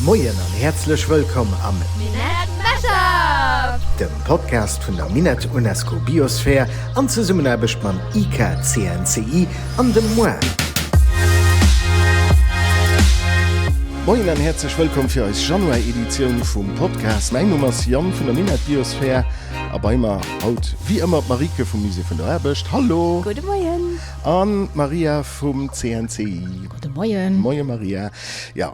Moien an häerzlech wëllkomm am Minett Mashup! Dem Podcast vun der Minett UNESCO Biosphere an Zesummenaarbecht mam IKCNCI an dem moi. Moien an häerzlech wëllkomm fir eis Januar-Editioun vum Podcast. Mäin Numm ass Yann vun der Minett Biosphere a bei mer haut wéi ëmmer d'Marike vum Musée vun der Aarbecht. Hallo! Gudde Moien! An d'Maria vum CNCI. Gudde Moien. Moie Maria. Jo,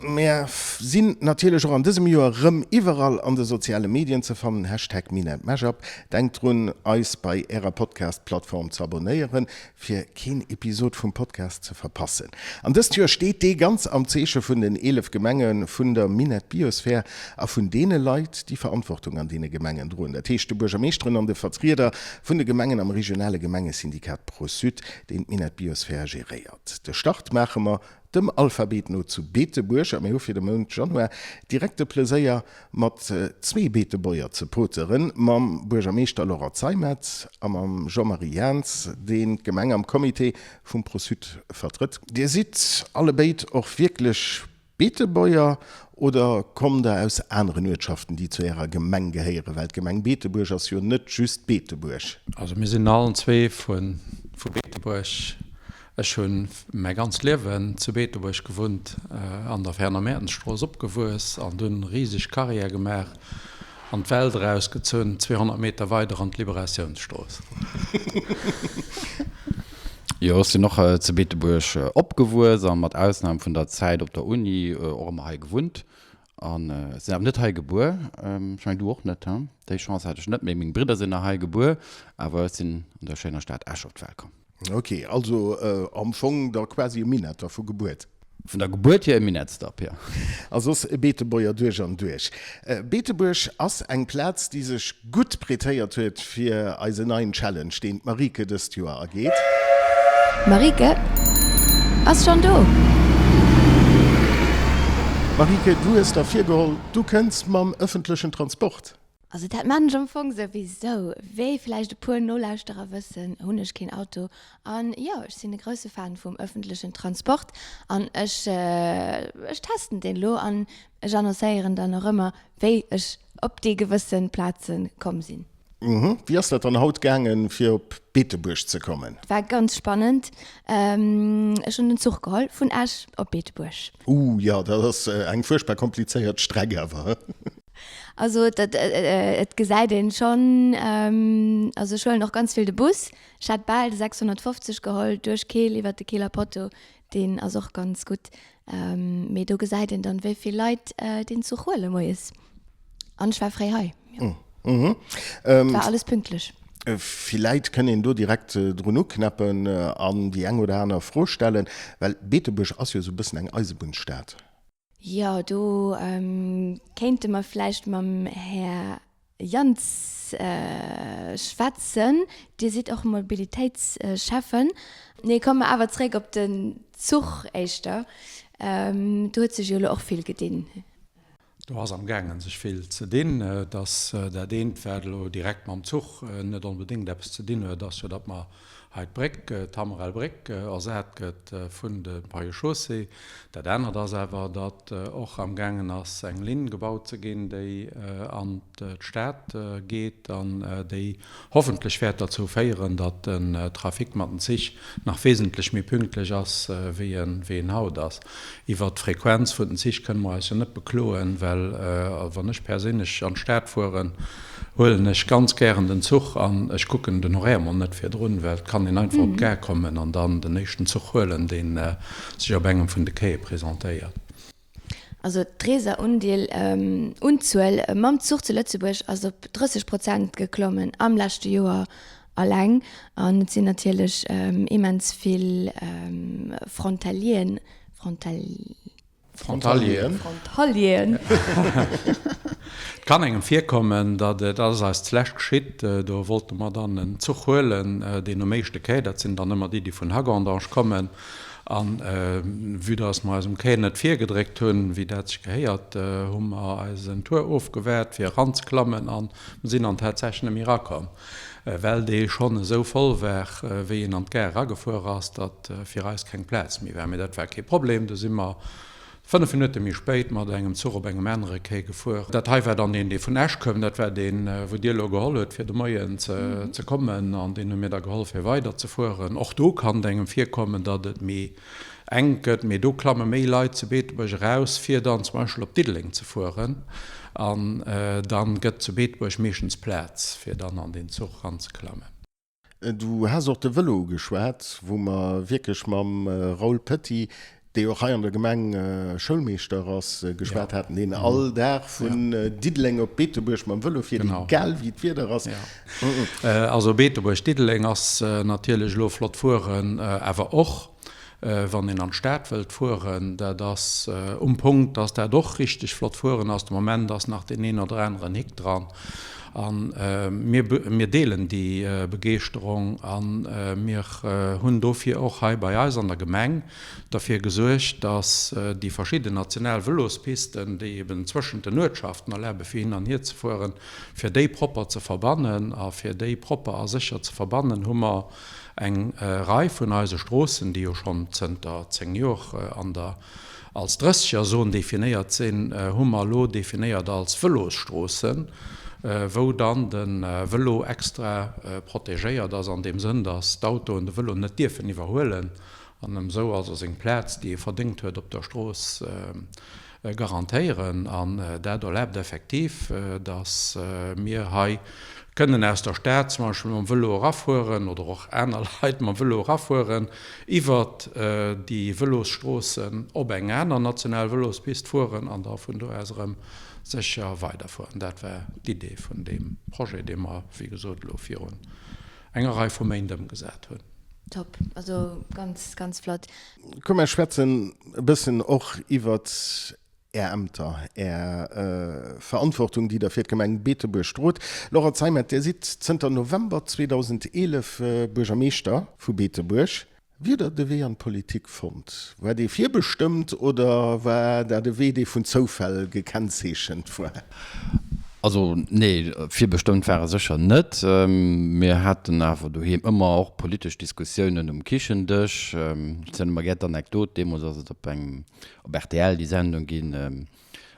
mär sinn natierlech och an dësem Joer rëm iwwerall an de soziale Medien ze fannen, Hashtag MinetMashup. Denkt drun, eis bei ärer Podcast-Plattform ze abonéieren, fir keen Episod vum Podcast ze verpassen. An dëst Joer steet dee ganz am Zeeche vun den 11 Gemenge vun der Minett Biosphär a vun deene Leit, déi Verantwortung an deene Gemengen droen. Dat heescht de Buergermeeschteren an de Vertrieder vun de Gemengen am regionale Gemengesyndikat Pro-Sud, deen d'Minett Biosphär geréiert. De Start maache mer dem Alphabet no zu Beetebuerg a mir hu fir de Mount Januar direkt de Pleséier mat zwee Beetebuerger ze poteren, mam Buergermeeschter Laurent Zeimet a mam Jean-Marie Jaans, deen d'Gemeng am Comité vum Pro-Sud vertrëtt. Dir sidd allebéid och wierklech Beetebuerger oder kommt der aus aneren Uertschaften, déi zu Ärer Gemeng gehéieren? Well d'Gemeng Beetebuerg ass jo net just Beetebuerg. Also mir sinn allen zwee vu Beetebuerg. Ech hu mäi ganzt Liewen zu Beetebuerg gewunnt, an der Fernand Mertens Strooss opgewuess an dunn riseg Carrière gemaach An d'Welt erausgezunn, 200 Meter weider an d'Liberatiounsstrooss. Jo, ech sinn och zu Beetebuerg opgewuess a mat Ausnam vun der Zäit op der Uni och ëmmer hei gewunnt. An ech sinn awer net hei gebuer. Ech mengen du och net, he? Déi Chance hat ech net, mee meng Bridder sinn nach hei gebuer. Awer ech sinn an der schéiner Stad Esch op d'Welt komm. Ok, also am Fong da quasi e Minetter vu Gebuert. Vun der Gebuert hier e Minettsdapp, jo. A soss e Beetebuerger duerch an duerch. Beetebuerg ass eng Plaz, déi sech gutt prêtéiert huet fir eisen neien Challenge, deen d'Marieke dëst Joer ageet. D'Marieke ass schonn do! Marieke, du hues der virgeholl, du kënns mam ëffentlechen Transport. Also dat maan ech am Fong souwisou. Wéi vläicht e puer Nolauschterer wëssen, hunn ech keen Auto. An jo, ech sinn e grousse Fan vum ëffentlechen Transport an ech ech testen deen elo an ech annoncéieren dann och ëmmer, wéi ech op déi gewësse Plaze komm sinn. Wéi ass dat dann haut gaangen, fir op Beetebuerg ze kommen? War ganz spannend. Ech hunn den Zuch geholl vun Esch op Beetebuerg. Ooh jo, dat ass eng fuerchtbar komplizéiert Streck awer. Also dat et gesäit een schonn, also ech huelen och ganz vill de Bus. Ech hat bal de 650 geholl duerch Keel iwwert de Keeler Potto, deen ass och ganz gutt. Mee do gesäit een dann wéi vill Leit deen Zuch huele moies. An ech war fréi hei, jo. Et war alles pünktlech. Villäit kënn een do direkt drun uknäppen an déi eng oder aner Fro stellen, well Beetebuerg ass jo esou e bëssen eng Eisebunnsstad. Jo, do kéinte mer vläicht mam Här Jans schwätzen. Dir sidd och Mobilitéitsschäffen. Nee, komme mer awer zréck op den Zuch éischter. Do huet sech jo elo och vill gedinn. Do ass am gaangen sech vill ze dinn. Et ass dat eent, wat elo direkt mam Zuch net onbedéngt eppes ze dinn huet, ass jo, datt mer hei d'Bréck, d'Hammerell Bréck ersat gëtt vun de Paie Chaussée. Dat anert ass awer, datt och amgaangen ass eng Linn gebaut ze ginn, déi an d'Stad geet an déi hoffentlech wäert derzou féieren, datt den Trafic mat den Zich nach wesentlech méi pünktlech ass, wéi en haut ass. Iwwert d'Frequenz vun den Zich kënne mer eis jo net bekloen, well wann ech perséinlech an d'Stad fueren, huelen ech ganz gären den Zuch an ech kucken den Horaire mol net virdrun, well et kann een einfach op d'Gare kommen an dann den éischten Zuch huelen, dee sech op engem vun de Quaie presentéiert. Also d'Reeserundiel, Unzuel mam Zuch zu Lëtzebuerg ass op 30 Prozent geklommen am leschte Joer alleng. An et sinn natierlech immens vill Frontalieren, Frontal. Frontalieren. Frontalieren. Et kann engem virkommen, datt, dat ass eis d'lescht geschitt, do wollte mer dann en Zuch huelen, deen um éischte Quai, dat sinn dann ëmmer déi, déi vun Hagondange kommen, an vue dass mer eis um Quai net virgedréckt hunn, wéi dat sech gehéiert, hu mer eisen Tour ofgewaart, fir eranzeklammen, a sinn dann tatsächlech net méi erakomm, well dee schonn esou voll war, wéi een an d'Gare eragefuer ass, datt fir eis keng Plaz méi war. Mee dat war kee Problem, du si mer. 5 Minutte méi spéit mat engem Zuch op engem anere Quai gefuer. Dat hei war dann deen, dee vun Esch koum. Dat war deen, wou Dir elo geholl hutt, fir de Moien ze kommen. An deen hu mir da geholl, fir weiderzefueren. Och do kann et engem virkommen, datt et méi enk gëtt. Mee do klamme méi Leit zu Beetebuerg eraus, fir dann zum Beispill op Diddeleng ze fueren. An da gëtt zu Beetebuerg meeschtens Plaz, fir dann an deen Zuch eranzeklammen. Du has och de Vëlo ugeschwat, wou mer wierklech mam Raoul Petit, dee och hei an der Gemeng Schoulmeeschter ass, geschwat haten, deen all Dag vun Diddeleng op Beetebuerg mam Vëlo fiert, egal wéi d'Wieder ass. Also Beetebuerg-Diddeleng ass natierlech elo flott fueren, awer och wann een an d'Stad wëllt fueren, dat ass um Punkt, dass dat och richteg flott fueren ass. De Moment ass nach deen een oder aneren Hick dran. A mir, mir deelen déi Begeeschterung a mir hunn dofir och hei bei eis an der Gemeng derfir gesuergt, dass déi verschidden national Vëlospisten, déi eben zwëschent den Uertschaften erlabe fir hin an hier ze fueren, fir déi propper ze verbannen a fir déi propper a sécher ze verbannen, hu mer Eng Rei vun eise Stroossen, déi jo schonn zënter 10 Jor an der als Drëssegerzon definéiert sinn, hu mer elo definéiert als Vëlosstroossen, wou dann de Vëlo extra protegéiert ass an deem Sënn, datt d'Autoen de Vëlo net dierfen iwwerhuelen an em esou also seng Plaz, déi e verdéngt huet op der Strooss, garantéieren. An dat erlaabt effektiv, datt mir hei kënnen aus der Stad zum Beispill mam Vëlo erafueren oder och aner Leit mam Vëlo erafueren, iwwert déi Vëlosstroossen op eng aner national Vëlospist fueren an da vun do aus erëm sécher weiderfueren. Dat war d'Idee vun deem Projet, dee mer, wéi gesot, elo virun enger Rei vu Méint ëmgesat hunn. Top, also ganz, ganz flott. Komm mer schwätzen e bëssen och iwwert Är Ämter, Är Verantwortung, déi Der fir d'Gemeng Beetebuerg drot. Laurent Zeimet, Dir sidd zënter November 2011 Buergermeeschter vu Beetebuerg. Wéi hutt Der de Wee an d'Politik fonnt? War dee virbestëmmt oder war dat e Wee, dee vun Zoufäll gekennzeechent war? Also nee, virbestëmmt war e sécher net. Mir haten awer doheem ëmmer och politesch Diskussiounen um Kichendësch. Ech zielen ëmmer gär d'Anekdot, deemools ass et op engem, op rtl déi Sendung ginn,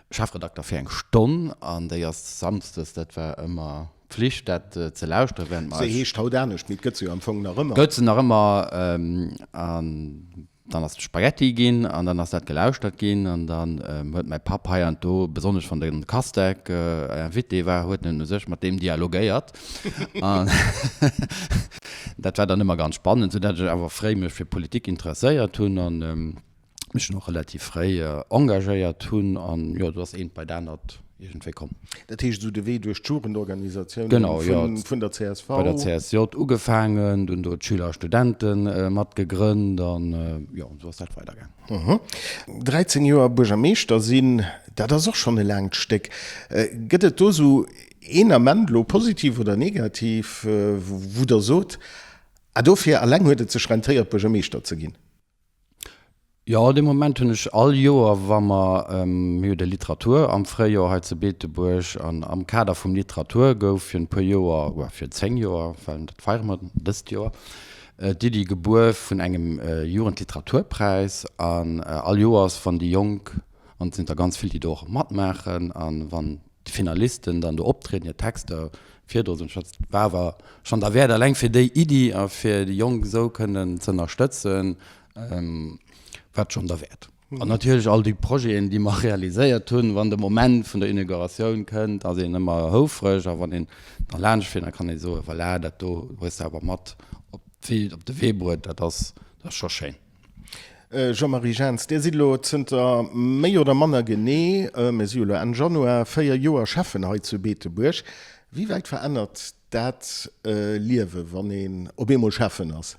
Chefredakter fir eng Stonn, an déi ass samsdes, dat war ëmmer Pflicht dat ze lauschteren, während mer Se heescht haut anescht, mee et gëtt se jo am Fong nach ëmmer. Gëtt se nach ëmmer, an Dann ass et Spaghetti ginn an dann ass dat gelauschtert ginn an dann huet mäi Papp hei an do, besonnesch wann de Castec Invité war, huet en u sech mat deem dialogéiert an dat war dann ëmmer ganz spannend, soudatt ech awer fréi mech fir Politik interesséiert hunn an mech dann och relativ fréi engagéiert hunn an jo, do ass eent bei d'anert iergendwéi komm. Dat heescht esou de Wee duerch d'Jugendorganisatiounen vun der csv? Bei der CSJ ugefaangen, dunn do d'Schüler a Studente mat gegrënnt an jo, esou ass dat weidergaang. 13 Joer Buergermeeschter sinn, dat ass och schonn e laangt Stéck. Gëtt et do esou een Ament, elo positiv oder negativ, wou Der sot, ah dofir alleng huet et sech rentéiert Buergermeeschter ze ginn? Jo, dee Moment hunn ech all Joer, wa mer, mir hu de Literatur am Fréijoer hei zu Beetebuerg, an am Kader vum Literatur gouf virun e puer Joer, oder virun 10 Joer, well dat feiere mer dëst Joer, d'Iddi gebuer vun engem Jugendliteraturpräis. An all Joers, wann déi Jonk, an et sinn der ganz vill, déi do och matmaachen, a wann d'Finalisten dann do optrieden, hir Texter virdroen, dat war awer schonn derwäert, eleng fir déi Iddi a fir déi Jonk esou kënnen z'ënnerstëtzen, Wat schonn derwäert. An natierlech all déi Projeten, déi mer realiséiert hunn. Wann de Moment vun der Inauguratioun kënnt, ass een ëmmer houfreg. A wann een da laanscht fiert, da kann ee soen, Voilà, dat do hues de awer mat op de Wee bruet. Dat ass scho schéin. Jean-Marie Jans, Dir sidd elo zënter méi oder manner genee, mir si jo elo Enn Januar, 4 Joer Schäffen hei zu Beetebuerg. Wéi wäit verännert dat Liewe, wann een op eemol Schäffen ass?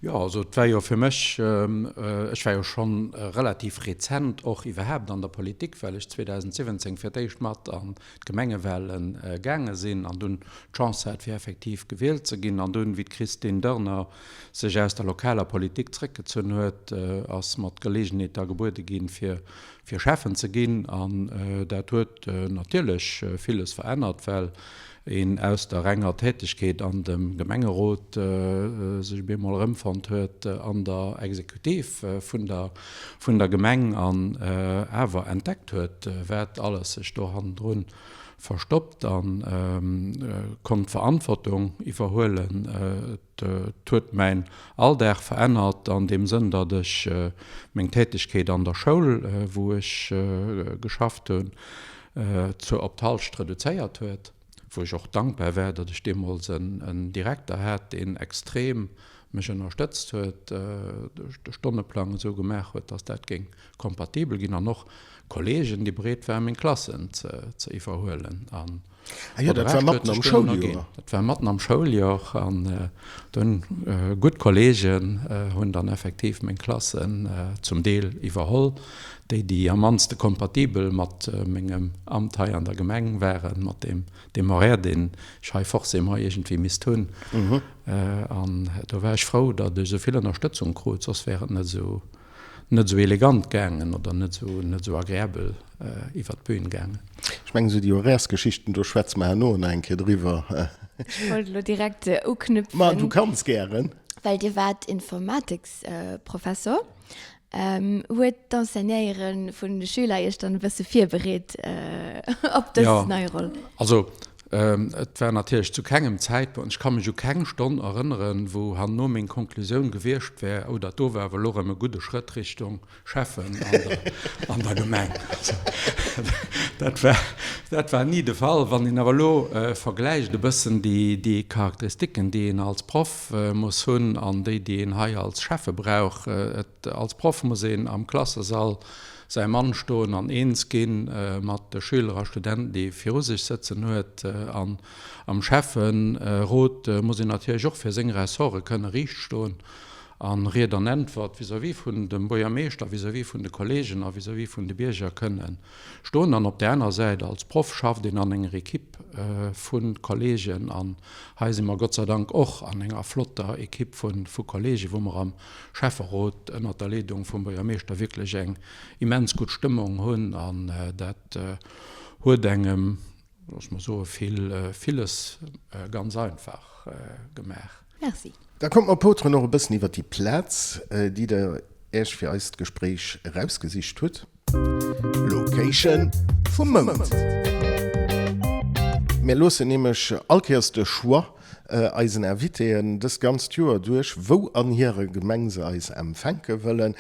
Jo, also et war jo fir mech, ech war jo schonn relativ rezent och iwwerhaapt an der Politik, well ech 2017 fir d'éischt mat an d'Gemengewale gaange sinn an dunn d'Chance hat fir effektiv gewielt ze ginn. An dunn, wéi d'Christine Doerner sech aus der lokaler Politik zréckgezunn huet, ass mer d'Geleegenheet da gebuede ginn, fir fir Schäffen ze ginn. An dat huet natierlech villes verännert, well. Een aus der renger Tätegkeet an dem Gemengerot sech op eemol erëmfonnt huet an der Exekutiv vun der vun der Gemeng an awer entdeckt huet, wat alles sech do hannendru verstoppt a konnt Verantwortung iwwerhuelen. Et huet mäin Alldag verännert an deem Sënn, datt ech meng Tätegkeet an der Schoul, wou ech geschafft hunn, zur op d'Halscht reduzéiert huet, wou ech och dankbar war, datt ech deemools en Direkter hat, deen extrem mech ënnerstëtzt huet, de Stonneplang esou gemaach huet, datt dat géing kompatibel ginn an och Kollegen, déi bereet waren, meng Klassen ze iwwerhuelen. Ah jo, dat war matten am Schouljoer. Dat war matten am Schouljoer an do hunn gutt Kollegen hunn dann effektiv meng Klassen zum Deel iwwerholl, déi déi am mannste kompatibel mat mengem Amt hei an der Gemeng waren, mat deem deem Horaire, deen ech hei forcément iergendwéi misst hunn. An do war ech frou, datt ech esou vill Ënnerstëtzung krut, soss wär et net esou net esou elegant gaangen oder net esou net esou agreabel iwwer d'Bühn gaangen. Ech mengen esou déi Horairesgeschichten, do schwätze mer herno nach eng Kéier driwwer. Ech wollt elo direkt uknüpfen. Ma du kanns gären. Well Dir waart Informatiksprofessor. Huet d'Enseignéiere vun de Schüler Iech dann e bësse virbereet op dës nei Roll? Also Et war natierlech zu kengem Zäitpunkt, ech ka mech u keng Stonn erënneren, wou herno meng Konklusioun gewiescht wär, Oh, dat do war awer elo erëm e gudde Schrëtt Richtung Schäffen an der Gemeng. Also, dat war, dat war ni de Fall. Wann een awer elo vergläicht e bëssen déi Charakteristiken, déi een als Proff muss hunn an déi, déi een hei als Schäffe brauch, et, als Proff muss een am Klassesall säi Mann stoen an eens gi mat de Schüler a Studenten, déi e viru sech sëtzen huet. An am Schäfferot muss een natierlech och fir seng Ressorte kënne riicht stoen a Ried an Äntwert vis-à-vis vun dem Buergermeeschter, vis-à-vis vun de Kollegen a vis-à-vis vun de Bierger kënne stoen. An op där aner Säit, als Proff schafft een an enger Equipe vu Kollegen. An hei si mer Gott sei Dank och an enger flotter Equipe vu Kollegen, wou mer am Schäfferot ënnert der Leedung vum Buergermeeschter wierklech eng immens gutt Stëmmung hunn an dat huet engem, loosse mer soen, vill, villes ganz einfach gemaach. Merci. Da kommt mer poteren och e bëssen iwwert déi Plaz, déi Der Iech fir eist Gespréich erausgesicht hutt. Location vum Mount. Mir loossen nämlech all Kéiers de Choix eisen Invitéen dëst ganzt Joer duerch, wou an hirer Gemeng se eis empfänke wëllen.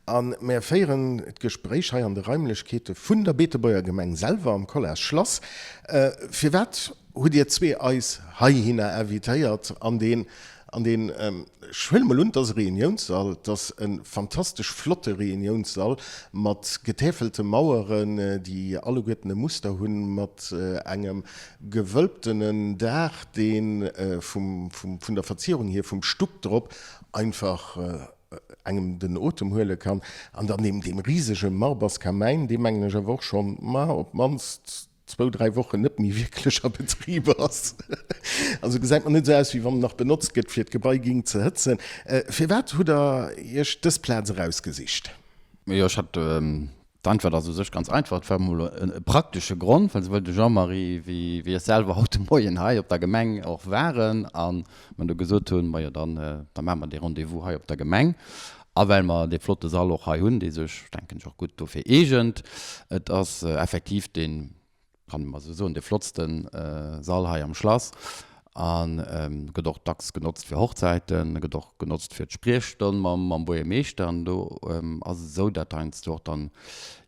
A mir féieren d'Gespréich hei an de Raimlechkeete vun der Beetebuerger Gemeng selwer am Colas Schlass. Firwat hutt Dir zwee eis heihinner invitéiert an deen An deen, ech huele mol un, 't ass e Reuniounssall, 't ass e fantastesch flotte Reuniounssall mat getäfelte Maueren, déi alleguerten e Muster hunn, mat engem gewölbtenen Daach, dee vum, vun der Verzierung hier, vum Stuck drop einfach engem den Otem huele kann. An dann deem, deem risege Marberskamäin, dee mengen ech awer och schonn, ma op d'mannst zwou, dräi Wochen net méi wierklech a Betrib ass. Also gesäit mer net esou aus, wéi wann en nach benotzt gëtt, fir d'Gebai ging ze hëtzen. Firwat hutt Der Iech dës Plaz erausgesicht? Jo, ech hat, d'Antwert ass u sech ganz einfach, et war emol e praktesche Grond, well souwuel de Jean-Marie wéi wéi ech selwer haut de Moien hei op der Gemeng och waren a mer du gesot hunn, majo dann, da maache mer dee Rendez-vous hei op der Gemeng. A well mer dee flotte Sall och hei hunn, dee sech, denken ech, och gutt dofir eegent. Et ass effektiv dee, kann ee mol esou soen, dee flottste Sall hei am Schlass a gëtt och dacks genotzt fir Hochzäiten, gëtt och genotzt fir d'Spriechstonn mam Buergermeeschter. An do ass et esou, dat heiansdo och dann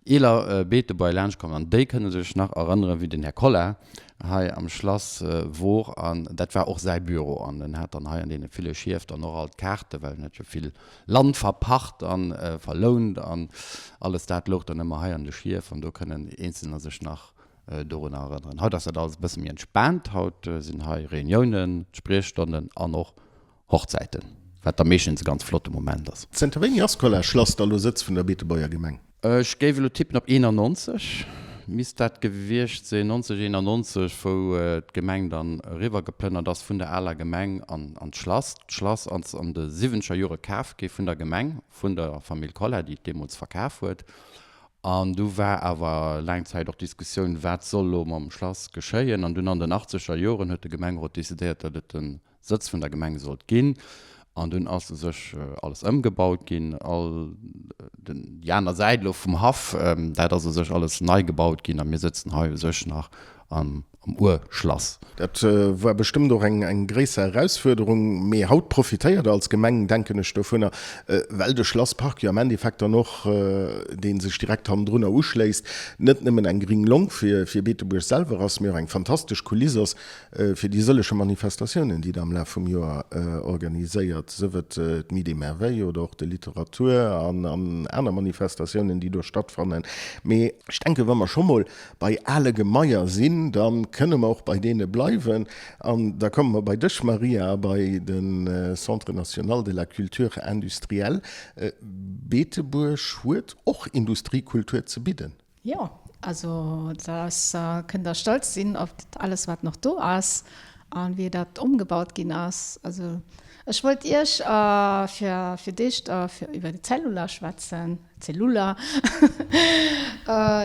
eeler Beetebuerger laanschtkommen an déi kënne sech nach erënneren, wéi den Här Kolla hei am Schlass wor an dat war och säi Büro an en hat dann hei an deene ville Schief dann och all d'Kaarte, well en huet jo vill Land verpacht an verlount an alles dat louch dann ëmmer hei an de Schief an do kënnen Eenzelner sech nach dorunner erënneren. Haut ass dat alles e bësse méi entspaant, haut sinn hei Reuniounen, Spriechstonnen an och Hochzäiten, wat da meeschtens e ganz flotte Moment ass. Zënter wéini ass d'Colas Schlass da lo Sëtz vun der Beetebuerger Gemeng? Ech géif elo tippen op 91 misst dat gewiescht sinn, 90, 91, wou d'Gemeng dann eriwwer geplënnert ass vun der aler Gemeng an d'Schlass. D'Schlass ass an de siwwenzeger Jore kaf gi vun der Gemeng, vun der Famill Koller, déi et deemools verkaf huet. An du war awer laang Zäit och d'Diskussioun, wat soll elo mam Schlass geschéien? An dunn an den achtzeger Joren huet de Gemengerot decidéiert, datt et de Sëtz vun der Gemeng sollt ginn. An dunn ass u sech alles ëmgebaut ginn, all den, déi aner Säit elo vum Haff, dat ass u sech alles nei gebaut ginn a mir sëtzen hei u sech nach am Urschlass. Dat war bestëmmt och eng gréisser Erausfuerderung, mee haut profitéiert Der als Gemeng, denken ech, dovunner, well de Schlasspark jo am Endeffekt dann och, dee sech direkt hannendrunner uschléisst, net nëmmen eng gring Long fir Beetebuerg selwer ass, mee och eng fantastesch Kuliss ass fir déi sëllege Manifestatiounen, déi Der am Laf vum Joer organiséiert, sief et d'Nuit des Merveilles oder och de Literatur an aner Manifestatiounen, déi do stattfannen. Mee ech denken, wa mer scho mol bei ale Gemaier sinn, da kënne mer och bei deene bleiwen. An da komme mer bei dech, Maria, a bei de Centre national de la culture industrielle. Beetebuerg huet och Industriekultur ze bidden. Jo, also dat ass, kënnt Der stolz sinn op alles, wat nach do ass a wéi dat ëmgebaut ginn ass. Also ech wollt Iech fir fir d'éischt iwwer déi Zellula schwätzen. Zellula,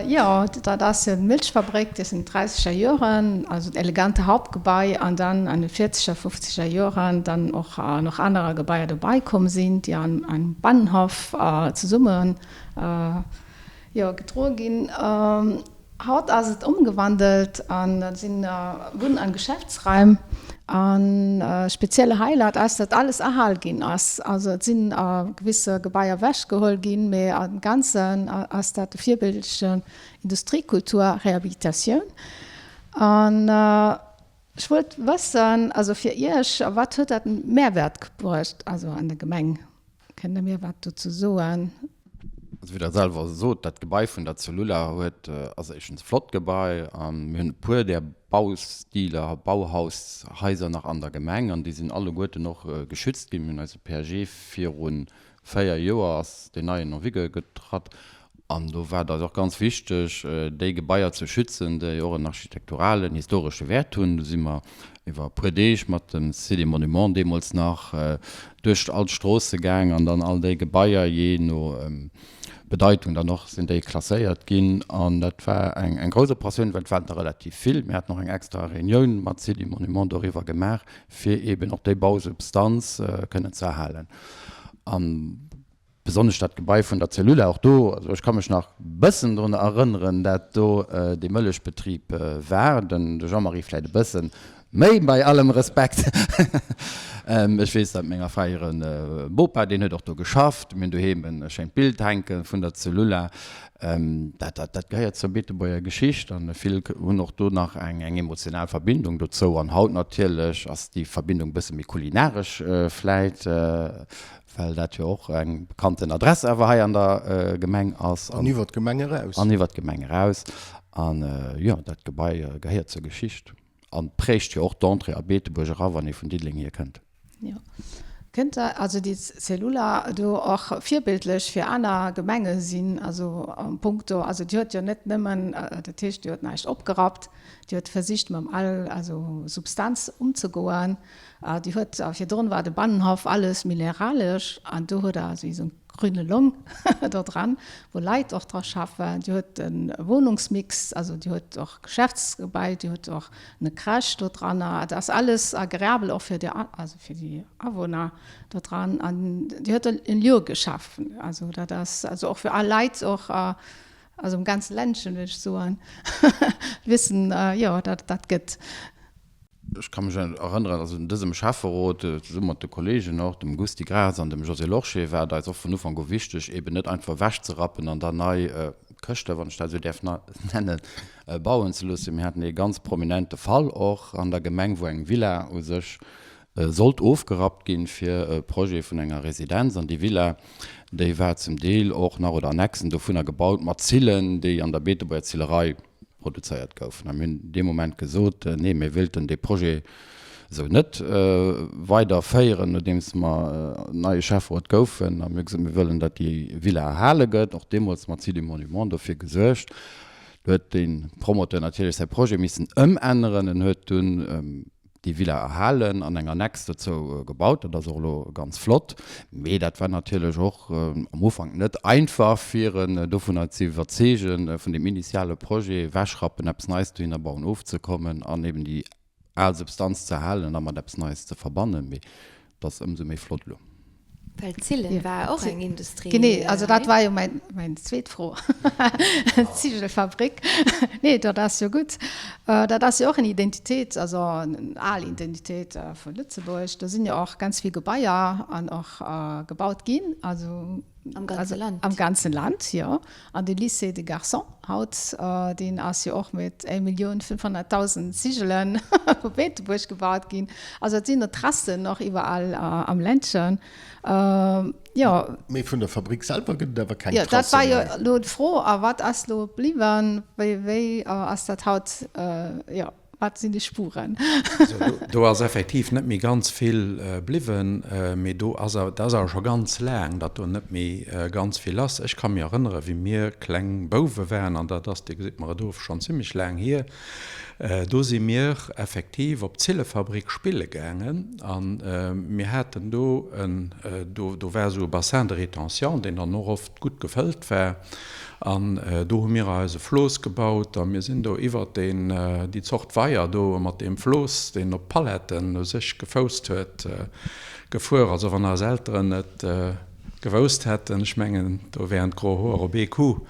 jo, dat ass jo d'Milchfabréck, déi ass an den dräisseger Joren, also d'elegante Hauptgebai, an dann an de vierzeger, fofzeger Joren dann och nach anerer Gebaier dobei komm sinn, déi am Bahnhof zesumme, jo, gedroe ginn. Haut ass et ëmgewandelt an et sinn Wunn an Geschäftsraim. An spezielle Highlight ass, datt alles erhal ginn ass. Also et sinn gewisse Gebaier ewechgeholl ginn, mee am Ganzen ass dat e virbildleche Industriekultur Rehabilitatioun. An ech wollt wëssen, also fir Iech, wat huet dat Mehrwert gebruecht, also an der Gemeng? Kënnt Der mir wat dozou soen? Also wéi Der selwer sot, dat Gebai vun der Cellula huet, ass éischtens e flott Gebai a mir hunn e puer där Baustiler, Bauhaushaiser nach an der Gemeng an déi sinn alleguerten och geschützt ginn. Mir hunn eise PAG viru 4 Joer ass deen neien en vigueur getratt An do war et eis och ganz wichteg, déi Gebaier ze schützen, déi och en architekturalen, historesche Wäert hunn. Do si mer iwwer e puer Deeg mat dem Site des Monuments deemools nach duerch all d'Stroosse gaang an dann all déi Gebaier, jee no Bedeitung dann och, sinn déi klasséiert ginn. An dat war eng grouss Operatioun, well et waren der relativ vill. Mir haten och eng extra Reunioun mat Site des Monuments doriwwer gemaach, fir eeben och déi Bausubstanz kënnen ze erhalen. An Besonnesch dat Gebai vun der Cellula, och do, also ech ka mech nach bëssen drun erënneren, dat do dee Mëllechbetrib war, den de Jean-Marie vläicht e bësse méi, bei allem Respekt. Ech weess, dat menger Fra hire Bopa, deen huet och do geschafft. Mir hunn doheem e schéint Bild hänke vun der Cellula. Dat, dat, dat gehéiert zur Beetebuerger Geschicht an vill hunn och do nach eng, eng emotional Verbindung dozou. An haut natierlech ass déi Verbindung e bësse méi kulinaresch vläicht, Well dat jo och eng bekannten Adress awer hei an der Gemeng ass. An iwwer d'Gemeng eraus. An iwwer d'Gemeng eraus. An jo, dat Gebai gehéiert zur Geschicht a prägt jo och d'Entrée a Beetebuerg era, wann ee vun Diddeleng hier kënnt. Jo. Kënnt der also déi Cellula do och virbildlech fir aner Gemenge sinn, also am Punkto, also déi huet jo net nëmmen, dat heescht, déi huet näischt opgerappt, déi huet versicht mam all, also Substanz ëmzegoen. Déi huet, virdrun war de Bannenhaff alles mineralesch an do huet der also esou eng grüne Long do dran, wou Leit och dra schaffen. Déi huet e Wohnungsmix, also déi huet och Geschäftsgebai, déi huet och eine Crèche do dran. Dat ass alles agreabel och fir déi, also fir déi Awunner do dran. An déi huet en Lieu geschafen, also dat ass also och fir all Leit och, also am ganze Ländchen, wëll ech soen, wissen, jo, dat dat gëtt. Ech ka mech erënneren, also an dësem Schäfferot, zesumme mat de Kollegen och, dem Gusty Graas an dem Josée Lorsché, war et eis och vun Ufank u wichteg, eben net einfach ewechzerappen an dann nei Këschte, wann ech dat esou däerf nennen, bauen ze loossen. Mir haten ee ganz prominente Fall och an der Gemeng, wou eng Villa u sech sollt ofgerappt ginn fir e Projet vun enger Residenz. An déi Villa, déi war zum Deel och nach, oder Annexen dovunner, gebaut mat Zillen, déi an der Beetebuerger Zillerei produzéiert goufen. A mir hunn dee Moment gesot, Nee, mir wéilten dee Projet esou net weiderféieren, nodeems mer neie Schäfferot goufen. A mir hu gesot, mir wëllen, datt déi Villa erhale gëtt. Och deemools mat Site du Monument dofir gesuergt. Do huet de Promoteur natierlech säi Projet missen ëmänneren. En huet dunn. déi Villa erhalen an eng Annex dozou gebaut. Dat ass och elo ganz flott. Mee dat war natierlech och am Ufank net einfach, fir en dovunner ze iwwerzeegen, vun deem initiale Projet ewechrappen, eppes Neies dohinner bauen, ofzekommen an eben déi al Substanz ze erhalen a mat eppes Neies ze verbannen. Mee et ass ëmsou méi flott elo. Well Zillen war och eng Industrie. Genee, also dat war jo mäin, mäin zweet Fro, d'Zigelfabrik. Nee, dat ass jo gutt. Dat ass jo och eng Identitéit, also eng al Identitéit vu Lëtzebuerg. Do sinn jo och ganz vill Gebaier an och gebaut ginn, also. Am ganze Land. Am ganze Land, jo. An de Lycée des Garçons haut, deen ass jo och mit 1.500.000 Zigelen vu Beetebuerg gebaut ginn. Also et sinn der Tracen och iwwerall am Ländchen. Jo. Mee vun der Fabrik selwer gëtt et awer keng Tracen méi. Jo, dat war jo elo d'Fro. A wat ass elo bliwwen? Wéi ass dat haut? Jo. Wat sinn déi Spuren? Do ass effektiv net méi ganz vill bliwwen, mee do ass awer, dat ass awer scho ganz laang, datt do net méi ganz vill ass. Ech ka mir erënneren, wéi mir kleng Bouwe waren, an dat ass, Dir gesitt mer et of, schonn zimmlech laang hier, do si mir effektiv op d'Zillefabrik spille gaangen a mir haten do en, do do war esou e Bassin de rétention, deen dann och oft gutt gefëllt war. An do hu mir eis e Flooss gebaut a mir sinn do iwwert deen, déi Zort Weier do mat deem Flooss, deen op Paletten u sech gefousst huet, gefuer. Also wann eis Elteren et gewousst hätten, ech mengen, do wären d'gro Hoer op ee Coup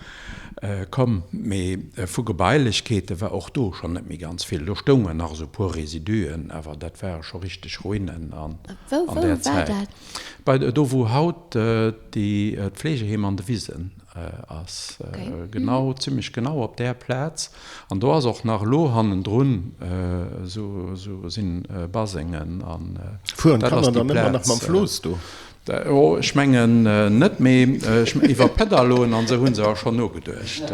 komm. Mee vu Gebailechkeete war och do schonn net méi ganz vill. Do stoungen nach esou e puer Residuen, awer dat ware scho richteg Ruinen an där Zäit. Bei, do wou haut déi, d'Fleegeheem an de Wisen ass. Genau, zimmlech genau op där Plaz. An do ass och nach elo hannendrun esou, esou sinn Basengen an Fueren dat ass d'Kanner déi dann ëmmer nach mam Plaz. Flooss do? Oh, ech mengen net, mee ech, iwwer Pedaloen an esou hu se awer schonn nogeduecht.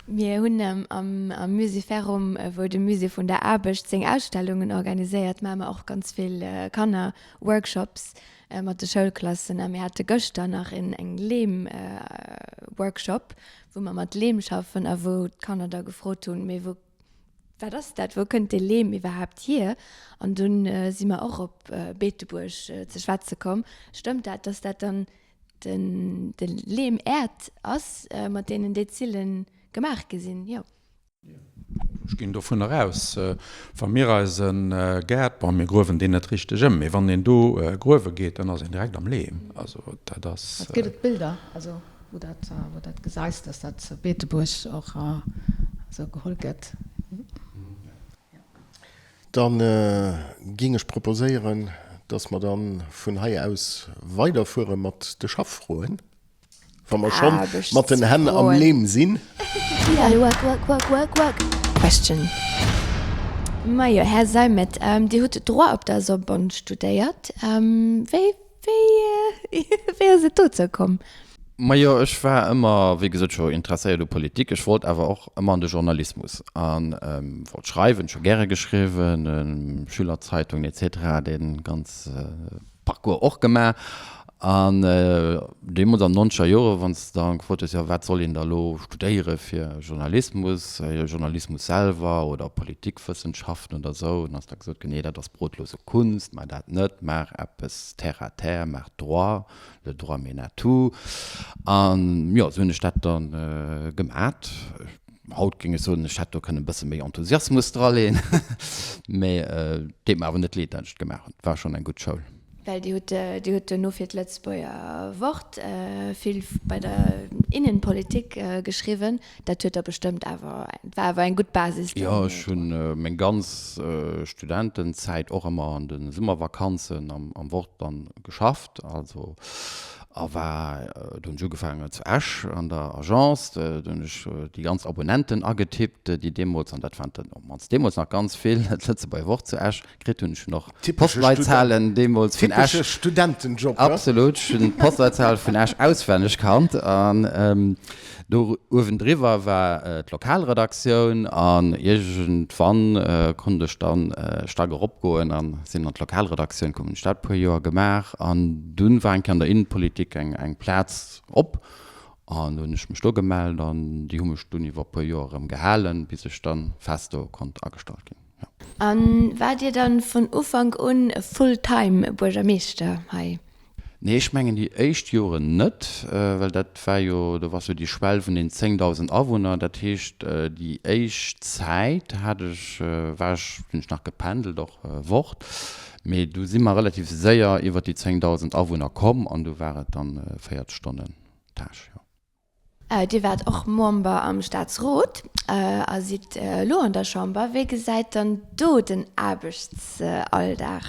Mir hunn am Musée Ferrum, wou de Musée vun der Aarbecht seng Ausstellungen organiséiert, maache mer och ganz vill Kanner-Workshops mat de Schoulklassen. A mir hate gëschter nach een eng Leem-Workshop, wou mer mat Leem schaffen a wou d'Kanner da gefrot hunn, Mee wou, wat ass dat, wou kënnt dee Leem iwwerhaapt hier? An dunn si mer och op Beetebuerg ze schwätze komm. Stëmmt dat, dass dat dann den de Leem Äerd ass, mat deenen déi Zillen gemaach gi sinn, jo. Ech ginn dovunner aus, wa mir eise Gaart, bon, mir gruewen deen net richteg ëm, mee wann een do gruewe geet, dann ass een direkt am Leem. Also dat ass. Et gëtt et Bilder, also wou dat, wou dat gesäis, dass dat zu Beetebuerg och esou geholl gëtt. Dann ging ech proposéieren, dass mer dann vun hei aus weiderfuere mat de Schaffroen, wa mer schonn mat den Hänn am Leem sinn. Question. Majo, Här Seimet, Dir hutt Droit op der Sorbonne studéiert. Wéi Wéi ass et dozou komm? Majo, ech war ëmmer, wéi gesot, scho interesséiert u Politik. Ech wollt awer och ëmmer an de Journalismus a wollt schreiwen, ech hu gäre geschriwwen, Schülerzeitung et cetera, dee ganze Parcours och gemaach. An deemools an den nonzeger Jore, wann s de da gefrot hues, jo wat soll een da elo studéiere fir Journalismus, Journalismus selwer oder Politikwëssenschaften oder esou, dann ass da gesot ginn, nee dat ass brotlose Kunst, maach dat net, maach eppes terre à terre, maach Droit, le droit mène à tout. An jo, esou hunn ech dat dann gemat. Haut géing ech soen, ech hätt do kënnen e bësse méi Enthusiasmus draleen, mä deet mer awer net leed, dat ech et gemaach hunn. Et war schonn eng gutt Schoul. Well Dir hutt, Dir hutt duerno fir d'Lëtzebuerger Wort vill bei der Innenpolitik geschriwwen. Dat huet der bestëmmt awer, et war awer eng gutt Basis dann. Jo, ech hunn meng ganz Studentenzäit och ëmmer an de Summervakanzen am Wort dann geschafft, also a war, do hunn ech ugefaangen zu Esch an der Agence, do hunn ech déi ganz Abonnenten agetippt, déi deemools, an dat waren der op d'mannst deemools nach ganz vill, d'Lëtzebuerger Wort zu Esch kritt hunn. Ech hunn och d'Postleitzahlen deemools vun Esch. Typesche Studentenjob, he? Absolut, ech hunn d'Postleitzahl vun Esch auswenneg kannt. An do uewendriwwer war d'Lokalredaktioun an iergendwann konnt ech dann Stack eropgoen a sinn an d'Lokalredaktioun komm. Hunn ech dat e puer Joer gemaach an dunn war eng Kéier an der Innenpolitik eng Plaz op an do hunn ech mech do gemellt an déi hu mech dunn iwwer e puer Joer erëm gehalen, bis ech dann fest do konnt agestallt ginn. A waart Dir dann vun Ufank un Full-Time Buergermeeschter hei? Nee, ech mengen déi éischt Joren net, well dat war jo, do ass jo déi Schwell vun den 10.000 Awunner. Dat heescht, déi éischt Zäit hat ech, war ech, sinn ech nach gependelt, och Wort, mee du si mer relativ séier iwwer déi 10.000 Awunner komm an du war et dann 40 Stonnen Tâche, jo. Dir waart och Member am Staatsrot a sidd elo an der Chamber. Wéi gesäit dann do den Aarbechtsalldag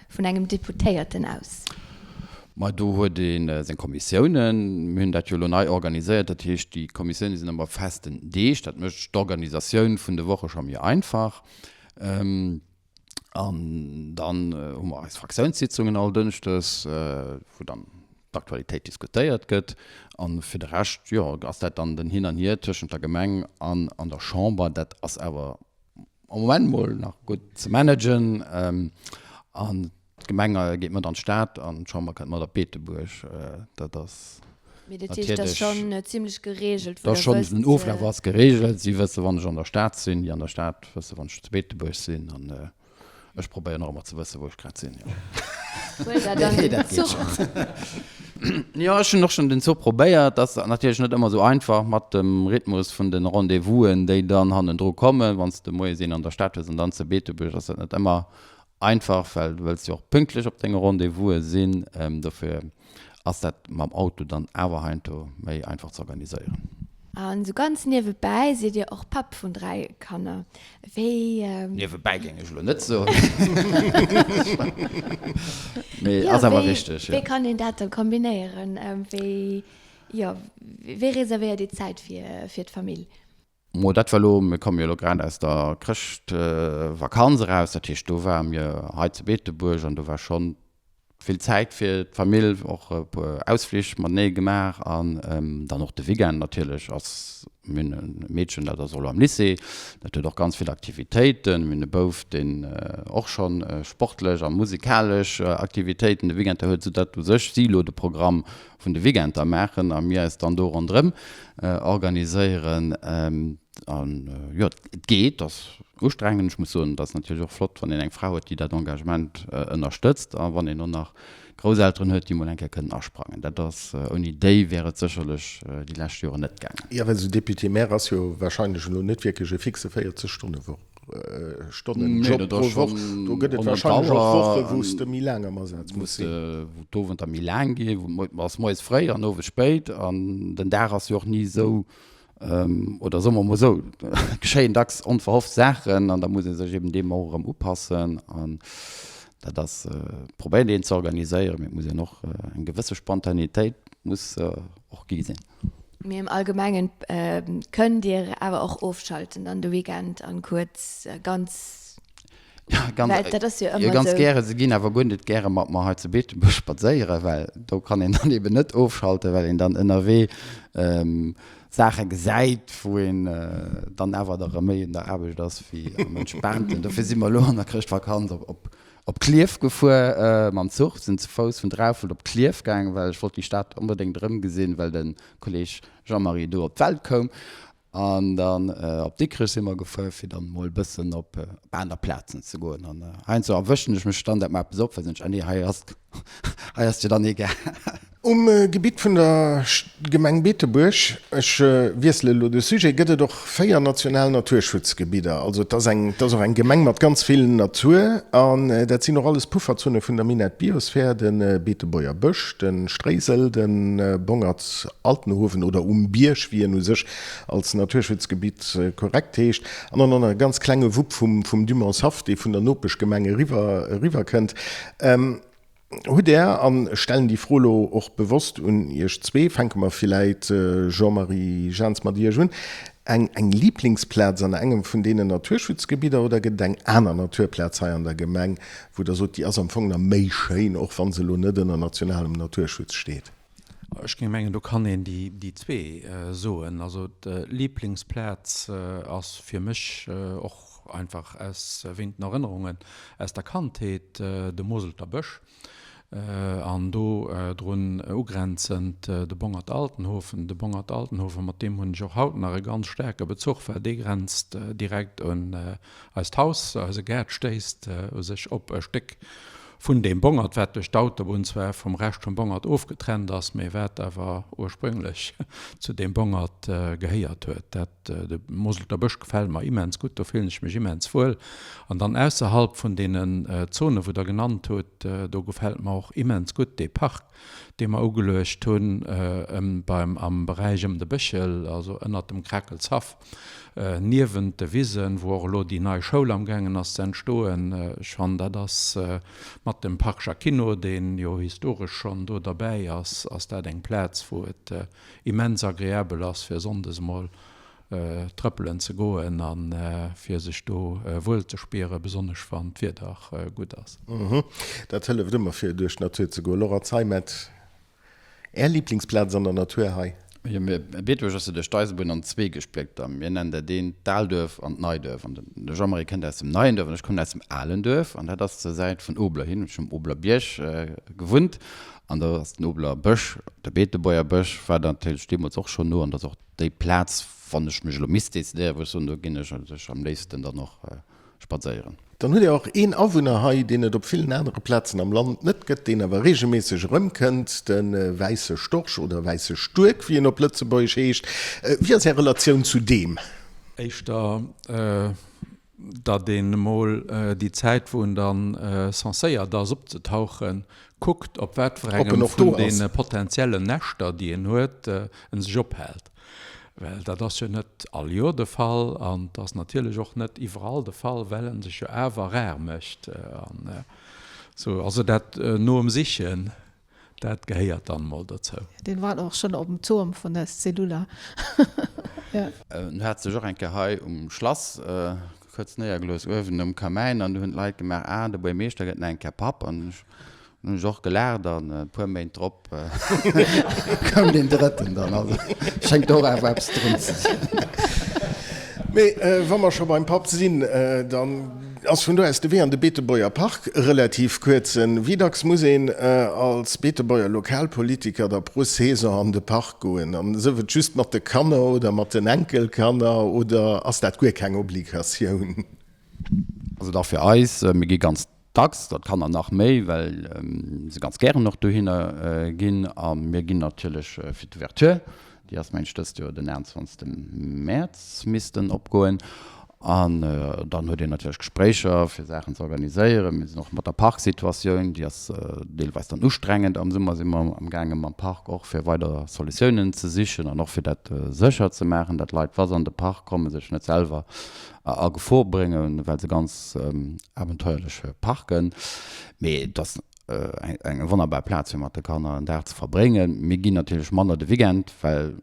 vun engem Deputéierten aus? Ma do huet ee seng Kommissiounen. Mir hunn dat jo elo nei organiséiert. Dat heescht, déi Kommissioune sinn ëmmer festen Deeg. Dat mécht d'Organisatioun vun de Woche scho méi einfach. An dann hu mer eis Fraktiounssitzungen all Dënschdes, wou dann d'Aktualitéit diskutéiert gëtt. A fir de Rescht, jo, ass dat dann den Hin an Hier tëschent der Gemeng an an der Chamber. Dat ass awer am Moment mol nach gutt ze managen. An D'Gemeng geet mat an d'Stad an d'Chamber kënnt mat op Beetebuerg. Dat ass Mee dat heescht, dat ass schonn zimlech gereegelt, wou der wësst. Den Oflaf ass gereegelt. Si wësse wann ech an der Stad sinn, déi an der Stad wësse wann ech zu Beetebuerg sinn. An ech probéieren och ëmmer ze wësse wou ech grad sinn, jo. Huelt Der dann den Zuch? Jo, ech hunn och schonn den Zuch probéiert. Dat ass natierlech net ëmmer esou einfach mat dem Rhythmus vun de Rendez-vousen, déi dann hannendru kommen. Wann s de moies een an der Stad hues an dann zu Beetebuerg, ass dat net ëmmer Einfach, well du wëlls jo och pünktlech op denge Rendez-vouse sinn. Dofir ass dat mam Auto dann awer heiansdo méi einfach ze organiséieren. An sou ganz niewebäi sidd Dir och Papp vun 3 Kanner. Wéi. Niewebäi géing ech elo net soen. Mee ass awer richteg, jo. Wéi kann een dat dann kombinéieren? Wéi, jo, wéi reservéiert Dir Zäit fir d'Famill? Mo dat war elo, mir komme jo elo grad aus der Chrëschtvakanz eraus, dat heescht do ware mir hei zu Beetebuerg an do war schonn vill Zäit fir d'Famill, och e puer Ausflich matenee gemaach an dann och de Weekend natierlech ass, mir hunn e Meedchen, dat ass och elo am Lycée, dat huet och ganz vill Aktivitéiten, mir hunn e Bouf, deen och schonn sportlech a musikalesch Aktivitéiten de Weekender huet, soudatt u sech si elo de Programm vun de Weekender maachen a mir eis dann do ronderëm organiséieren. An jo, et geet, et ass ustrengend. Ech muss soen, et ass natierlech och flott, wann een eng Fra huet, déi dat Engagement ënnerstëtzt a wann een och nach Grousselteren huet, déi mol eng Kéier kënnen asprangen. Dat ass, ouni déi wär et sécherlech déi lescht Joren net gaangen. Jo, well esou Député-maire ass jo warscheinlech elo net wierklech e fixe 40 Stonne Woch. Stonnen Job pro Woch, do gëtt et wahrscheinlech och Woche wou s de méi laang am Asaz muss sinn. Wou d'Owenter méi laang ginn, wou ass moies fréi an owes spéit an den Dag ass jo och ni esou, oder soe mer mol esou, et geschéien dacks onverhofft Saachen an da muss ee sech eben deem och erëm upassen an dat ass, probéiert een ze organiséieren, mee et muss een och eng gewësse Spontanitéit muss och gi sinn. Mee am Allgemengen kënnt Dir awer och ofschalten dann de Weekend an kuerz ganz, well dat ass jo ëmmer esou. Jo, ganz gäre. Se ginn awer guer net gäre mat mer hei zu Beetebuerg spadséieren, well do kann een dann eben net ofschalten, well een dann ënnerwee Saache gesäit, wou een dann awer da rëm méi un der Aarbecht ass wéi am Entspaanten. Dofir si mer elo an der Chrëschtvakanz op Op Klierf gefuer mam Zuch, sinn ze Fouss vun Draufelt op Klierf gaangen, well ech wollt déi Stad onbedéngt erëmgesinn, well de Kolleg Jean-Marie do op d'Welt koum. An dann op Dikrech si mer gefuer, fir dann emol e bëssen op aner Plazen ze goen. An heiansdo erwëschen ech mech dann, dat mer eppes opfält, soen ech, ah nee, hei ass, hei ass jo dann egal. Um Gebitt vun der Gemeng Beetebuerg, ech wiessele elo de Sujet, gëtt et och 4 national Naturschutzgebidder. Also et ass eng, et ass och eng Gemeng mat ganz vill Natur an dat sinn och alles Pufferzone vun der Minett Biosphere, de Beetebuerger Bësch, de Stréisel, de Bongert Altenhoven oder Um Bierg, wéi en u sech als Naturschutzgebitt korrekt heescht, an dann och nach e ganz klenge Wupp vum Dumontshaff, dee vun der Nopeschgemeng eriwwer eriwwerkënnt. Hutt Där, an ech stellen déi Fro elo och bewosst un Iech zwee, fänke mer villäit, Jean-Marie Jahns, mat Iech un, eng eng Liblingsplaz an engem vun deenen Naturschutzgebidder oder gëtt et eng aner Naturplaz hei an der Gemeng, wou Der sot, déi ass am Fong nach méi schéin, och wa se elo net ënner nationalem Naturschutz steet? Ech géing mengen, do kann een déi zwee soen. Also d'Liblingsplaz ass fir mech och einfach aus wéinten Erënnerungen aus der Kandheet de Moselter Bësch. An do drun ugrenzend de Bongert Altenhofen. De Bongert Altenhofen, mat deem hunn ech och haut nach e ganz staarke Bezuch, well dee grenzt direkt un eist Haus. Eise Gaart stéisst u sech op e Stéck vun deem Bongert, wat duerch d'Autobunn zwar vum Rescht vum Bongert ofgetrennt ass, mee wat awer ursprünglech zu deem Bongert gehéiert huet. Dat De Moselter Bësch gefält mer immens gutt, do fillen ech mech immens wuel. An dann ausserhalb vun deenen Zonen, wou Der genannt hutt, do gefält mer och immens gutt dee Park, dee mer ugeluecht hunn ëm beim am Beräich ëm de Béchel, also ënnert dem Krakelshaff, niewent de Wisen, wou och elo déi nei Schoul amgaangen ass ze entstoen. Ech fannen, dat ass mat dem Parc Jacquinot, dee jo historesch schonn do derbäi ass, ass dat eng Plaz, wou et immens agreabel ass fir sonndes emol trëppelen ze goen a fir sech do wuel ze spieren, besonnesch wann d'Wieder gutt ass. Dat hëlleft ëmmer fir duerch d'Natur ze goen. Laurent Zeimet, Är Liblingsplaz an der Natur hei? Jo, mir Beetebuerg ass jo duerch d'Eisebunn an zwee gespléckt a mir nennen dat eent d'Alduerf an d'Neiduerf. An de Jean-Marie kënnt aus dem neien Duerf an ech kommen aus dem alen Duerf an dat ass zur Säit vun Obler hin. Ech hunn um Obler Bierg gewunnt An do ass den Obeler Bësch, de Beetebuerger Bësch war natierlech deemools och schonn no an dat ass och déi Plaz, wann ech mech elo misst decidéieren, wou ech soen, do ginn ech u sech am léifsten dann och spadséieren. Dann hutt Dir och een Awunner hei, deen et op villen anere Plazen am Land net gëtt, deen awer reegelméisseg erëmkënnt, de wäisse Storch oder wäisse Stuerk, wéi en op Lëtzebuergesch heescht. Wéi ass Är Relatioun zu deem? Éischter datt een emol déi Zäit, wou en dann censéiert ass opzetauchen, kuckt, op wat fir engem vun deene potenziellen Näschter, déi en huet, en sech ophält. Well dat ass jo net all Joer de Fall an et ass natierlech och net iwwerall de Fall, well en sech jo awer rar mécht. An esou, also dat no em Sichen. Dat gehéiert dann mol dozou. Deen war och schon op dem Turm vun der Cellula. En hat sech och eng Kéier hei um Schlass kuerz néiergelooss, uewen um Kamäin, an du hunn d'Leit gemaach, Ah, de Buermeeschter gëtt nach eng Kéier Papp. An ech hunn ech och gelaacht an e puer Méint drop koum deen drëtten dann. Also schéngt do och awer eppes drun ze sinn. Mee wa mer scho beim Papp sinn, dann Ass vun do aus de Wee an de Beetebuerger Park relativ kuerzen. Wéi dacks muss een als Beetebuerger Lokalpolitiker da pro Saison an de Park goen? An sëf et just mat de Kanner oder mat den Enkelkanner oder ass dat guer keng Obligatioun? Also dach fir eis, mir gi ganz dacks, dat Kanner nach méi, well se ganz gären och dohinner ginn. A mir ginn natierlech fir d'Ouverture, Déi ass mengen ech dëst Joer den 21 Mäerz misst en opgoen. An dann huet een natierlech Gespréicher fir Saachen ze organiséieren. Mir sinn och mat der Parksituatioun, déi ass deelweis dann ustrengend. Am Summer si mer amgaange mam Park och fir weider Solutiounen ze sichen an och fir dat sécher ze maachen, datt Leit, wa se an de Park kommen, sech net selwer a Gefor bréngen, well se ganz abenteuerlech parken. Mee et ass eng wonnerbar Plaz fir mat de Kanner en Dag ze verbréngen. Mir ginn natierlech manner de Weekend, well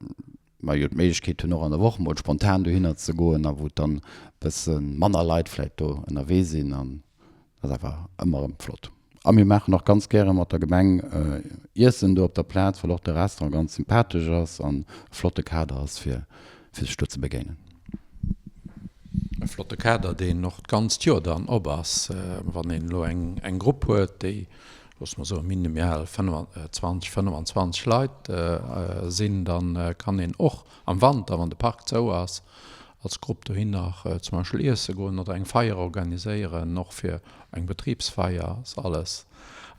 mer jo d'Méiglechkeet hunn och an der Woch mol spontan dohinner ze goen a wou et dann e bësse manner Leit vläicht do ënnerwee sinn an dat ass awer ëmmer erëm flott. A mir maachen och ganz gäre mat der Gemeng Iessen do op der Plaz, well och de Restaurant ganz sympathesch ass an e flotte Kader ass fir fir sech do ze begéinen. E flotte Kader, deen och d'ganzt Joer dann op ass. Wann een elo eng Grupp huet, déi, loosse mer soen, minimal 20, 25 Leit sinn, da kann een och am Wanter, wann de Park zou ass, als Grupp dohin nach zum Beispill iesse goen oder eng Feier organiséieren, och fir eng Betribsfeier ass alles,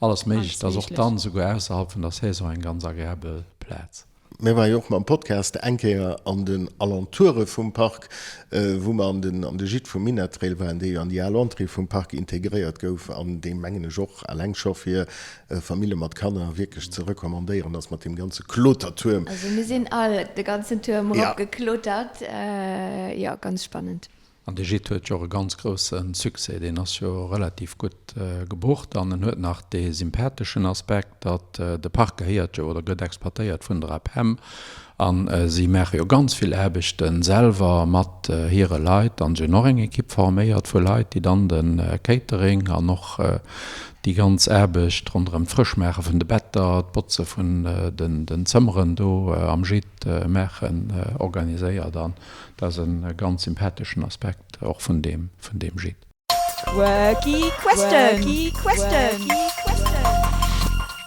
alles méiglech. Et ass och dann souguer ausserhalb vun der Saison eng ganz agreabel Plaz. Mir ware jo och mam Podcast eng Kéier an den Alentoure vum Park, wou mer an den an de Gîte vum Minett-Trail waren, dee jo an déi al Entrée vum Park integréiert gouf an dee mengen ech och eleng scho fir Famille mat Kanner wierklech ze recommandéieren ass mat deem ganze Klotertuerm. Also mir sinn all de ganzen Tuerm eropgeklotert, jo ganz spannend. An dee Gîte huet jo och e ganz grousse Succès, deen ass jo relativ gutt gebucht an en huet nach dee sympatheschen Aspekt, datt de Park gehéiert jo oder gëtt exploitéiert vun der APEM a si maache jo ganz vill Aarbechte selwer mat hire Leit an si hunn och eng Ekipp forméiert vu Leit, déi dann de Catering an och déi ganz Aarbecht ronderëm d'Frëschmaache vun de Better, d'Botze vun den Zëmmeren do am Gîte maachen, organiséiert an Dat ass e ganz sympatheschen Aspekt och vun deem, vun deem Gîte. Quirky Question.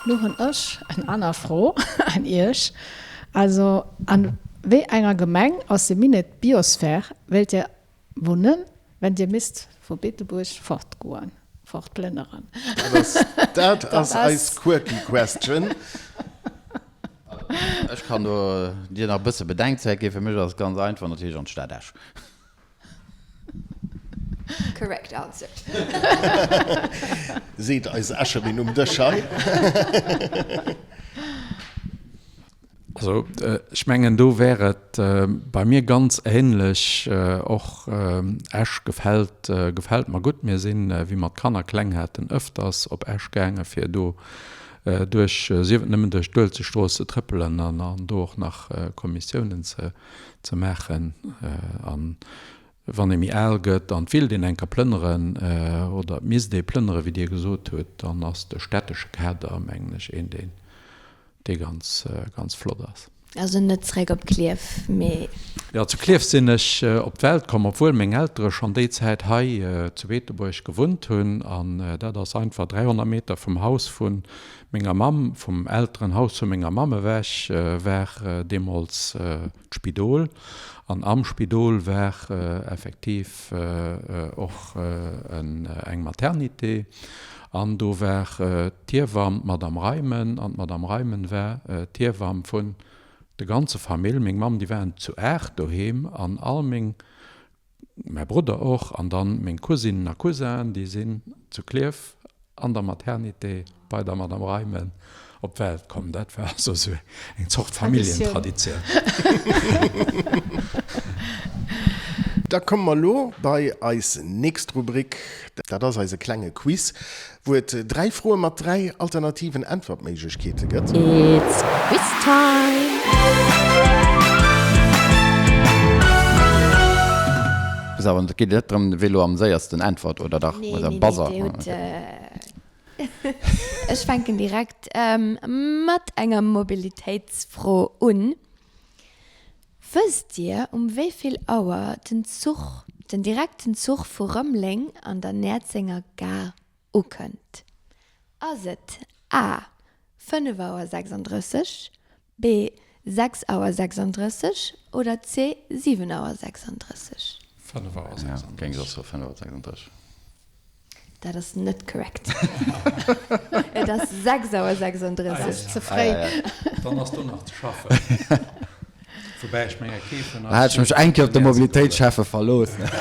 Lo hunn ech en aner Fro un Iech. Also an wéi enger Gemeng aus dem Minett Biosphere wéilt Dir wunnen, wenn Dir misst vu Beetebuerg fortgoen, fortplënneren? Dat ass eis quirky question. Ech kann do Dir nach e bësse Bedenkzäit ginn. Fir mech ass et ganz einfach, natierlech an d'Stad Esch. Correct answer. Seet eis Escherin um Dësch hei. Also ech mengen do wär et bei mir ganz ähnlech. Och Esch gefält gefält mer gutt. Mir sinn, wéi mer d'Kanner kleng haten, ëfters op Esch gaange fir do duerch, sief et nëmmen duerch d'Uelzechtstrooss ze trëppelen an do och nach Kommissiounen ze ze maachen. An wann ee méi al gëtt an et willt een eng Kéier plënneren oder et misst ee plënneren, wéi Dir gesot hutt, dann ass de stättesche Kader, mengen ech, een, deen, dee ganz, ganz flott ass. Also net zréck op Klierf, mee. Jo, zu Klierf sinn ech op d'Welt komm, obwuel meng Eltere schonn déi Zäit hei zu Beetebuerg gewunnt hunn. An dat ass einfach 300 Meter vum Haus vu menger Mamm, vum Elterenhaus vu menger Mamm ewech, war deemools d'Spidol. An am Spidol war effektiv och eng Maternité. An do war d'Hiewamm, d'Madame Reimen. An d'Madame Reimen war d'Hiewamm vun der ganze Famill. Meng Mamm, déi waren zu 8 doheem an all meng Mäi Brudder och, an dann meng Cousinen a Cousin'en, déi sinn zu Klierf an der Maternité bei der Madame Reimen op d'Welt komm. Dat war also esou eng Zort Familljentraditioun. Da komme mer elo bei eis nächst Rubrik. Dat ass eise klenge Quiz, Wou et 3 Froe mat 3 alternativen Äntwertméiglechkeete gëtt. It's Quiz Time! Sou, an et geet net drëm, wee lo am séiersten äntwert, oder dach? Nee, Oder nee, nee, Buzzer? Dir hutt. Ech fänken direkt mat enger Mobilitéitsfro un. Wësst Dir, um wéi vill Auer den Zuch, den direkten Zuch vu Rëmeleng an der Näerzenger Gare ukënnt? Ass et A, 5 Auer 36, B, 6 Auer 36 oder C, 7 Auer 36? 5 Auer 36. Ja, géing ech och soen, 5 Auer 36. Dat ass net korrekt. Et ass 6 Auer 36. Ze fréi. Dann ass do nach ze schaffen. Woubäi ech menge kee vun eis. Da hat ech mech eng Kéier op de Mobilitéitsschäffe verlooss. Dat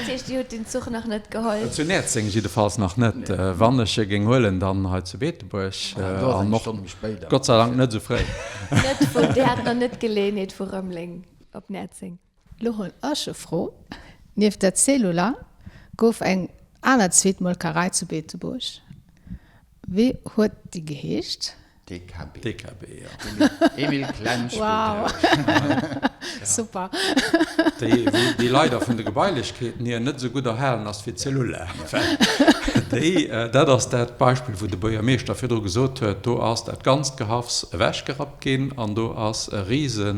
heescht, Dir hutt den Zuch nach net geholl? Zu Näerzeng jiddefalls nach net. Wann ech e géing huelen, dann hei zu Beetebuerg. An och Gott sei Dank net esou fréi. Net vun, Dir hat nach net d'Geleeënheet vu Rëmeleng op Näerzeng? Lo hunn ech e Fro, Nieft der Cellula gouf eng aner zweet Molkerei zu Beetebuerg. Wéi huet déi geheescht? DKB. DKB, jo. Emil Klensch. Wow! Super! Déi, déi leider vun de Gebailechkeeten hier net esou gutt erhalen ass wéi d'Cellula. Well déi, dat ass dat Beispill, wou de Buergermeeschter virdru gesot huet, do ass dat ganzt Gehaffs ewechgerappt ginn an do ass e rise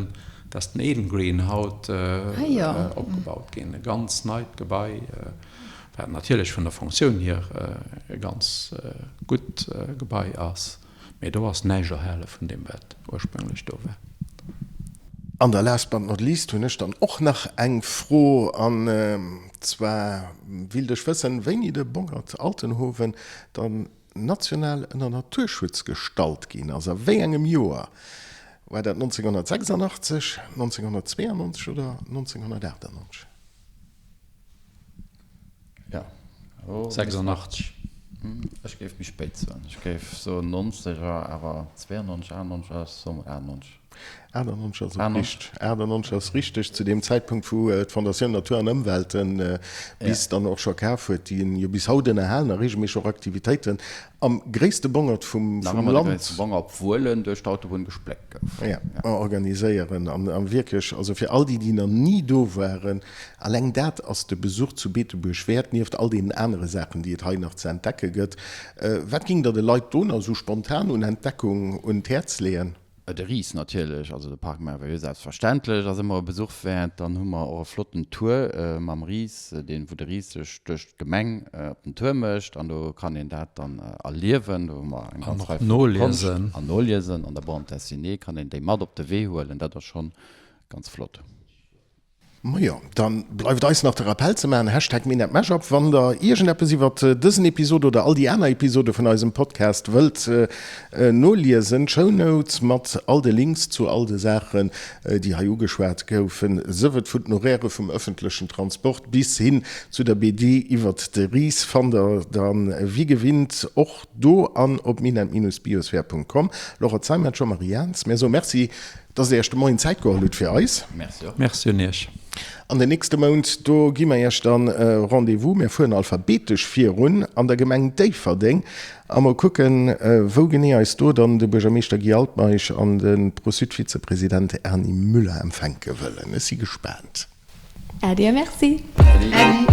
Dat ass den Eden Green haut opgebaut ginn, e ganz neit Gebai, wat natierlech vun der Fonctioun hier e ganz gutt Gebai ass, mee do ass näischt erhale vun deem, wat ursprünglech do war. An da last but not least hunn ech dann och nach eng Fro, an zwar willt ech wëssen, wéini de Bongert Altenhoven dann national ënner Naturschutz gestallt ginn ass, a wéi engem Joer? War dat 1986, 1992 oder 1998? Jo. 86. Ech géif méi spéit soen. Ech géif soen Nonzeger, awer 92, 98, ech soe mol 98. 98 ass och richteg. 98 ass richteg, zu deem Zäitpunkt, wou d'Fondatioun Natur an Ëmwelt de Bis dann och scho kaf huet, déi en jo bis haut ënnerhalen a reegelméisseg och Aktivitéiten am gréisste Bongert vum Nach ëmmer de Land. gréisste Bongert, obwuel en duerch d'Autobunn gespléckt gouf. Jo, organiséieren. An wierklech, also fir all déi, déi nach ni do waren, alleng dat ass de Besuch zu Beetebuerg wäert, nieft all deenen anere Saachen, déi et hei nach ze entdecke gëtt. Wat géingt Der de Leit do nach esou spontan un Entdeckung un d'Häerz leeën? De Ris natierlech, also de Parc Merveilleux selbstverständlech ass ëmmer e Besuch wäert. Dann hu mer och e flotten Tour mam Ris, deen, wou de Ris sech duerch d'Gemeng op den Tour mécht an do kann een dat dann erliewen. Do hu mer eng ganz Rei flott Konscht an noliesen. An der Bande dessinée kann een déi mat op de Wee huelen, dat ass schonn ganz flott. Majo, dann bleift eis nach de Rappell ze maachen, Hashtag MinetMashup, wann der iergendeppes iwwert dësen Episod oder all déi aner Episode vun eisem Podcast wëllt noliesen. D'Shownotes mat all de Links zu all de Saachen, déi hei ugeschwat goufen, sëf et vun den Horairë vum ëffentlechen Transport bis hin zu der BD iwwert de Ris, fannt der dann wéi gewinnt och do an op minett-biosphere.com. Laure Zeimet, Jean-Marie Jaans, mir soe Merci. Dass Dir Iech de Moien Zäit geholl hutt fir eis. Merci och. Merci un Iech. An den nächste Mount, do gi mer Iech dann Rendez-vous. Mir fueren alphabetesch virun an der Gemeng Déifferdeng a mol kucken, wou genee eis do dann de Buergermeeschter Guy Altmeisch an de Pro-Sud-Vizepresident Erny Müller empfänke wëllen. Ech si gespaant. Äddi a Merci. Äddi. Äddi.